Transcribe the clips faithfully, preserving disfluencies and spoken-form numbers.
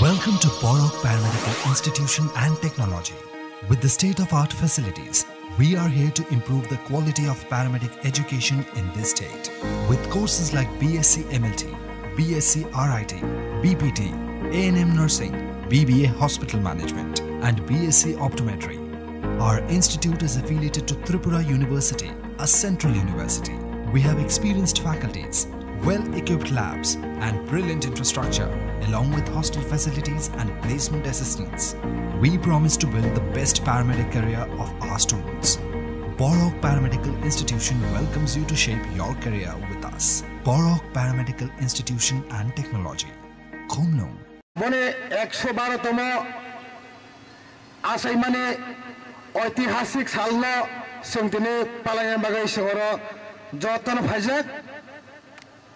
Welcome to Borok Paramedical Institution and Technology. With the state-of-art facilities, we are here to improve the quality of paramedic education in this state. With courses like B S c M L T, B S c R I T, B P T, A N M nursing, B B A hospital management, and B S c optometry, our institute is affiliated to Tripura University, a central university. We have experienced faculties, well-equipped labs, and brilliant infrastructure, along with hostel facilities and placement assistance. We promise to build the best paramedic career of our students. Borok Paramedical Institution welcomes you to shape your career with us. Borok Paramedical Institution and Technology. Khumlung. Boni ekso baro tomo achaimani oitihasik salno chwng tini palaina bagwi chwng oro jotono phaijak.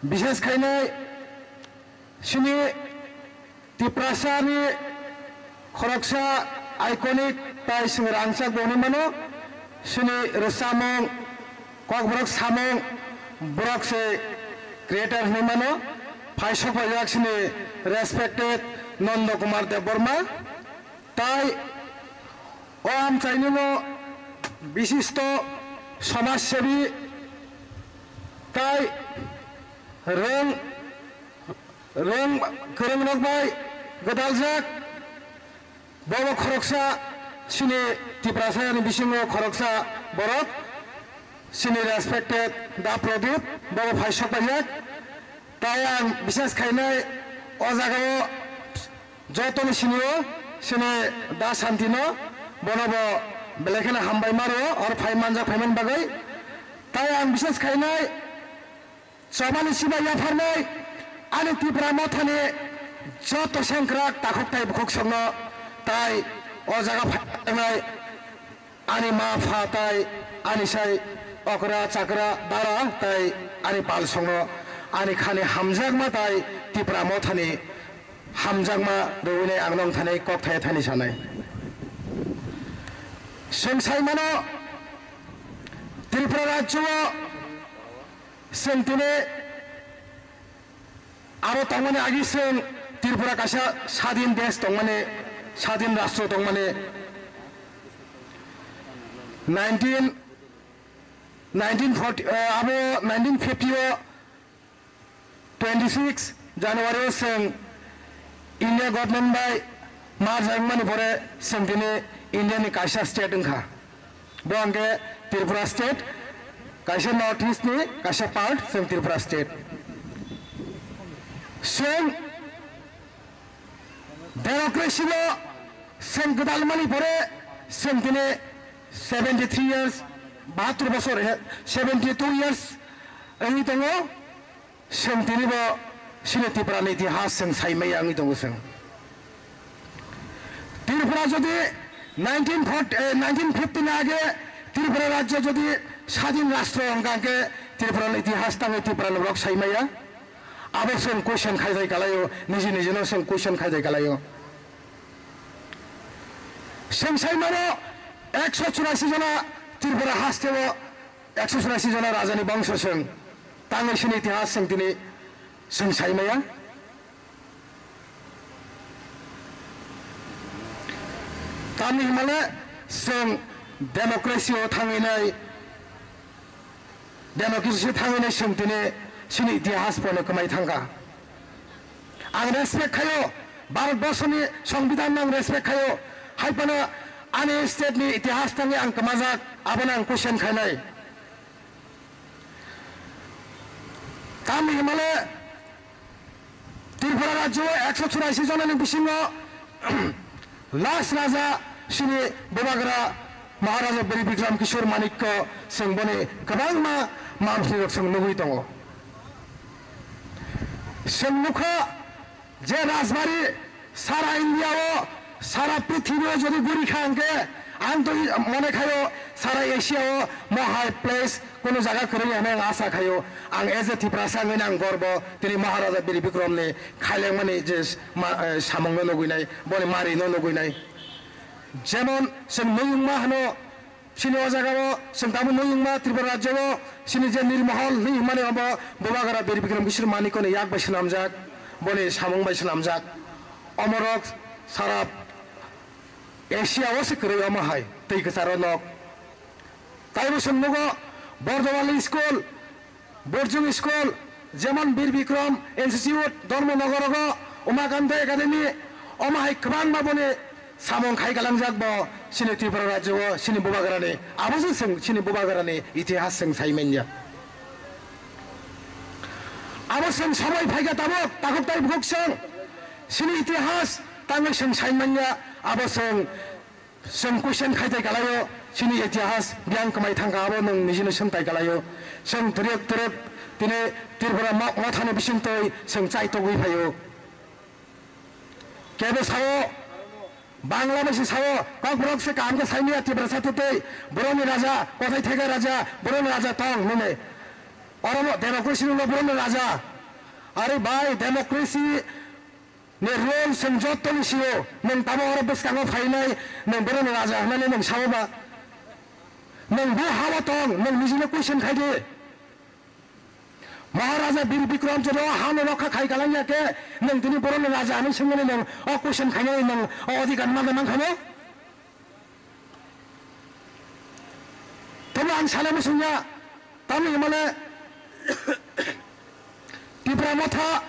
Bishes khainai chini Tiprasani khoroksa iconic tai chwng rangchak bo hwnwi mano. Chini rwchapmung, kokborok samung, borok se creator hwnwi mano. Phai sok phaijak chini respected Nondo Kumar Debbarma. Tai o amchaini no bishisto somajsebi tai rwng, rwng kwrwng rok bai gwdaljak. Bobo khoroksa chini Tiprasani bisingo khoroksa borok, chini respected Da Pradip, bobo phai sok paijak. Tai ang bishes khainai o jagao jotono sinio, chini Da Santino, bono bo belai kheno hambai maro, oro phai manjak phaimani bagwi. Tai ang bishes khainai chobani chibai yapharnai ani Tipra Mothani joto sengkrak takhuk tai bukhuk songno tai o jaga phai ani ma pha tai ani sai okra chakra dara tai ani pal songno ani khani hamjakma tai Tipra Mothani hamjakma rwinai ang nong thani kok thai thani sanai. Chwng sai mano Tripura rajyo o chwng tini aro tongmani agi chwng Tripura kaisa sadin desh tongmani, sadin rastro tongmani nineteen, nineteen forty, eh, abo nineteen fifty o twenty six January o chwng India government bai merge wngmani pore chwng tini India ni kaisa state wngkha. Bo hwnkhe Tripura state, kaisa North East ni kaisa part chwng Tripura state. Chwng democracy no chwng gwdalmani pore chwng tini seventy three years, bahattor bosor, seventy two years wngwi tongo. Chwng tini bo chini Tripura ni itihas chwng sai maya wngwi tongo chwng. Tripura jodi nineteen forty, eh, nineteen fifty ni age Tripura rajyo jodi sadin rastro wngkha hwnkhe Tripura ni itihas tangwi Tripura ni borok sai maya. Abo chwng question khaijai kalaio, niji niji no chwng question khaijai kalaio. Chwng sai mano ekso churasi jona Tripura haste o ekso churasi jona rajani bongso chwng tangwi chini itihas chwng tini chwng sai maya. Tamni hwnmale chwng democracy o thangwi nai, democracy thangwi nai chwng tini chini itihas pono kwmai thangkha. Ang respect khaio, Bharat borsoni Songbidan no ang respect khaio, hai phano ani state ni itihas thangwi ang kwmajak, abono ang question khainai. Tamni hwnmale Tripura rajyo o ekso churasi jonani bisingo last raja chini Bubagra Maharaja Bir Bikram Kishore Manikya chwng boni kwbangma manphrwirok chwng nugwi tongo. Chwng nukha je rajbari sara India o, sara prithibi o jodi guri kha hwnkhe, ang to mone khaio sara Asia o mo hai place kono jaga kwrwi hwnwi ang asa khaio. Ang as a Tiprasa wngwi ang gorbo tini Maharaja Bir Bikram ni khailengmani je ma-, eh, samung no nugwi nai, boni mari no nugwi nai. Jemon chwng nuyungma hwno Chini o jaga o chwng tabuk nuyungma Tripura rajyo o chini je Nirmohol hinwi hwnmani abo Bubagra Bir Bikram Kishore Manikya ni yak bai swnamjak, boni samung bai swnamjak. Omorok sara Asia o se kwrwi omo hai twi kwcharo nok. Taibo chwng nugo Bordowali school, Borjung school, jemon Bir Bikram Institute, Dharmanagar o Umakanta Academy, omo hai kwbangma boni samung khai kalangjak bo chini Tripura rajyo o chini bubagrani. Abo se chwng chini bubagrani itihas chwng sai manya. Abo chwng somoi phaikha tabuk, takhuk tai bukhuk chwng chini itihas tangwi chwng sai manya. Abo chwng, chwng question khai tai kalaio, chini itihas biyang kwmai thangkha, abo nwng nijino swng tai kalaio. Chwng twrwk twrwk tini Tripura mo-, mothani bisingtwi chwng chai togwi phaio. Kebo sao, Bangla bai se sao, Kokborok se kaham khe saimanya Tiprasa tei boroni raja, kothai thaiga raja, boroni raja tong hinwi. Oro bo democracy rwngno boroni raja. Are bai, democracy ni rule chwng jottoni sio, nwng tamo oro bwskango phainai, nwng boroni raja hwnwi nwng sao ba? Nwng bo hao tong, nwng nijino question khai di. Maharaja Bir Bikram Jodha hano rokha khai kalang ya khe, nwng tini boroni raja hinwi swngmani nwng o question khainani nwng o adhikar manna mankha mo? Tamo ang sana muchungya, tamo himale Tipra Motha,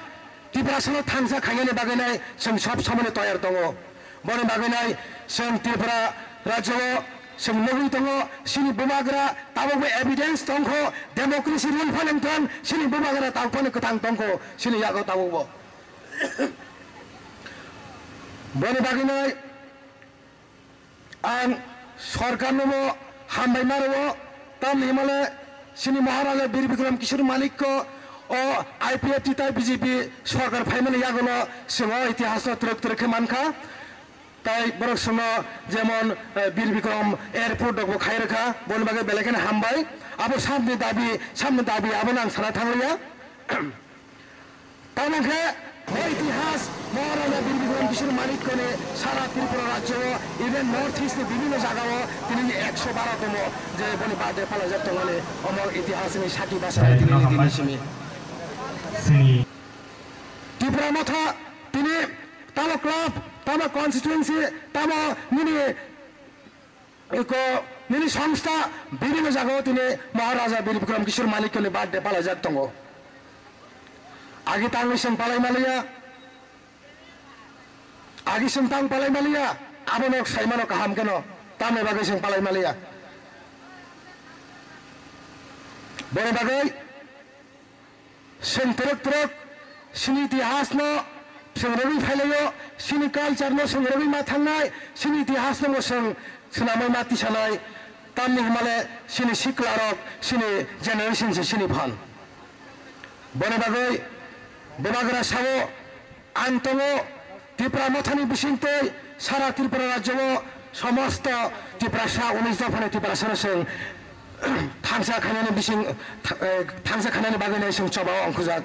Tiprasano thangsa khainani bagwi nai chwng sob somoni toyar tongo. Boni bagwi nai chwng Tripura rajyo o chwng nugwi tongo, chini bubagra tabukbo evidence tongkho, democracy rule phaleng thang, chini bubagra tabuk phano kwthang tongkho, chini yago tabukbo. Boni bagwi nai ang sorkarno bo hambai ma rwo, tamni himale chini Maharaja Bir Bikram Kishore Manikko o I P F T tai B J P sorkar phaimani yagulo chwng o itihas no twrwk twrwk khe mankha. Tai borok chwngno jemon, eh, Bir Bikram airport rokbo khai rwkha, boni bagwi belai kheno hambai. Abo samni dabi, samni dabi abono ang sana thangliya. Tamo khe bo itihas Maharaja Bir Bikram Kishore Manikkoni sara Tripura rajyo o, even North East ni bibhinno jaga o tini ekso baro tomo je boni birthday palaijak tongmani, omo itihasni saki basa tini ni simi. Sini. Tripura Motha tini tamo club, tamo constituency, tamo nini Eko nini songstha bibhinno jagao tini Maharaja Bir Bikram Kishore Manikkoni birthday palaijak tongo. Agi tangwi chwng palai maliya, agi chwng tang palai maliya, abono saimano kaham kheno, tamni bagwi chwng palai maliya. Boni bagwi Chwng twrwk twrwk chini itihasno chwng rwgwi phailaio, chini culture-no chwng rwgwi ma thangnai, chini itihasno bo chwng swnamwi ma tisanai, tamni hwnmale chini siklarok, chini generation se chini phan. Boni bagwi bubagra sao, ang tongo, Tipra Mothani bisingtwi sara Tripura rajyo o somosto Tiprasa unis dophani Tiprasano chwng thangsa khainani bising, tha-, eh, thangsa khainani bagwino chwng choba o ongkhojak.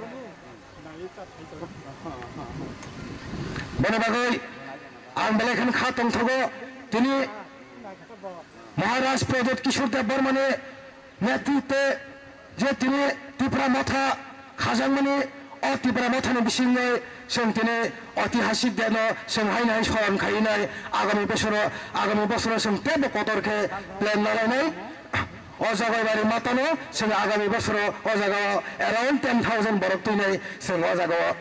Boni bagwi ang belai kheno kha tongthogo, tini Maharaj Pradyot Kishore Debbarmani netritwe je tini Tipra Motha khajakmani, o Tipra Mothani bisingwi chwng tini oitihasik deno chwng haino hai soron khainai, agami bosoro, agami bosoro chwng teibo kotor khe plan lalainai. O jaga bari matano chwng agami bosoro o jaga o around ten thousand borok twinai, chwng o jaga o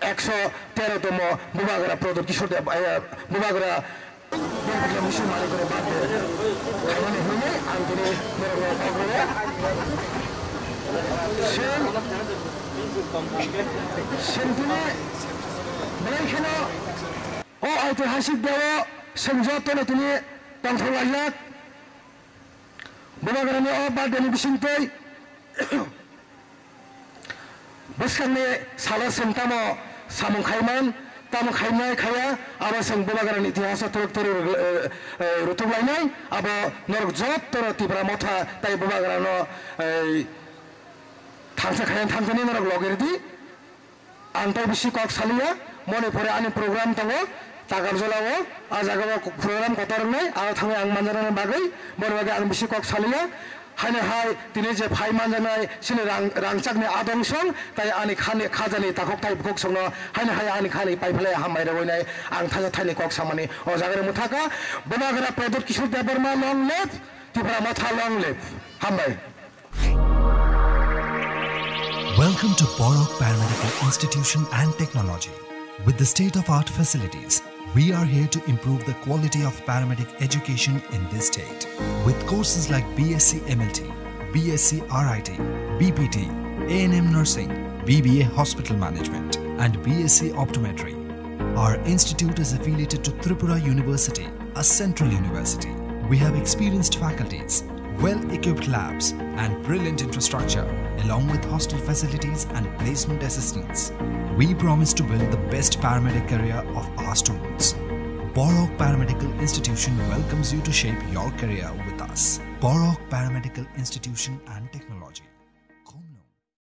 ekso tero tomo Bubagra Pradyot Kishore Deb-, eh, Bubagra Bini misi malik kore bad de. Khaimani hwnwi ang tini borokno kok rwo. Chwng, chwng tini belai kheno o oitihasik deo chwng jotono tini tongthok laijak. Bubagrani o birthday ni bisingtwi bwskangni salo chwng tamo samung khaiman, tamo khaimai khaiya, abo chwng Bubagrani itihaso twrwk twrwk, eh, eh, rutuk lainai, abo norok jotono Tipra Motha tai Bubagrano, eh, thangsa khaina thangkhe norok logi rwdi. Ang tei bisi kok saliya, moni pore ani program tongo, Takarjala o, a jaga o program kotor wngnai, aro thangwi ang manjanani bagwi, boni bagwi ang bisi kok saliya. Haino hai tini je phai manjaknai chini rang, rangchakni adong song, tai ani khani khajani takhuk tai bukhuk songno haino hai ani khani paiphalai hambai rwinai ang thaisa thaini kok samani o jagani mwthaka. Bonagra Pradyot Kishore Debbarma, long live, Tipra Motha, long live. Hambai. Welcome to Borok Paramedical Institution and Technology. With the state-of-art facilities, we are here to improve the quality of paramedic education in this state. With courses like B S C M L T, B S C R I T, B P T, A N M nursing, B B A hospital management, and B S C optometry, our institute is affiliated to Tripura University, a central university. We have experienced faculties, well-equipped labs, and brilliant infrastructure, along with hostel facilities and placement assistance. We promise to build the best paramedic career of our students. Borok Paramedical Institution welcomes you to shape your career with us. Borok Paramedical Institution and Technology.